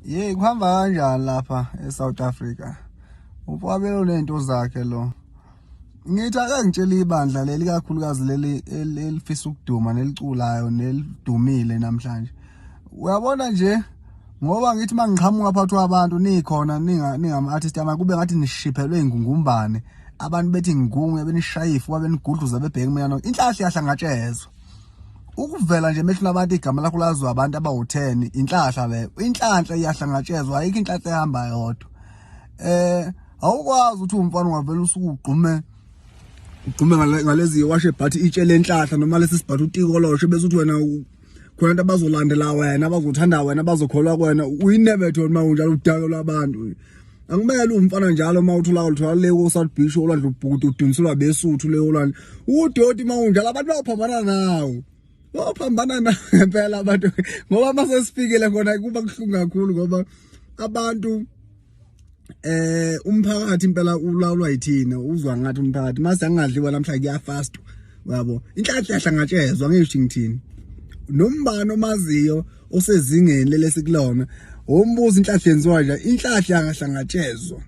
Yey kuhamba kanjani lapha eSouth Africa? Umfowabelo unento zakhe lo. Ngithi ake ngitshele ibandla leli kakhulukazi leli elifisa ukuduma neliculayo nelidumile namhlanje. Uyabona nje ngoba ngithi mangiqhamuka phakathi kwabantu nikhona ninga ningama artist ama kube ngathi nishiphelwe ingungumbane abantu bethi ngungu benishaya ifuba benigudluza bebheke mina no inhlahla yahlangatshezwa ukuvela nje emehlweni abantu igama lakho laziwa abantu abawu-10 inhlahla leyo inhlanhla iyahlangatshezwa ayikho inhlanhla ehamba yodwa eh awukwazi ukuthi umfana ungavela usuke ugqume ugqume ngalezi washe bhathi itshe lenhlahla noma lesi sibhathi utikoloshe bese uthi wena khona abantu abazolandela wena abazothanda wena abazokholwa kuwena uyinebethe wena uma unjalo udakelwa abantu angimele umfana njalo uma utholakala uthola le ko-south beach olwandle ubhukuda uduniselwa besuthu le olwandle udoti uma unjalo abantu bayophambana nawo bayophambana nawo ngempela abantu ngoba uma sesifikile khona kuba kuhlungu kakhulu ngoba abantu eh umphakathi impela ulawulwa yithina uzwa ngathi umphakathi mase angadliwa namhlanje kuyafast uyabo inhlanhla yahlangatshezwa ngisho ngithini nombani omaziyo osezingeni lelesikulona umbuzo inhlahla yenziwa nje inhlahla yangahlangatshezwa.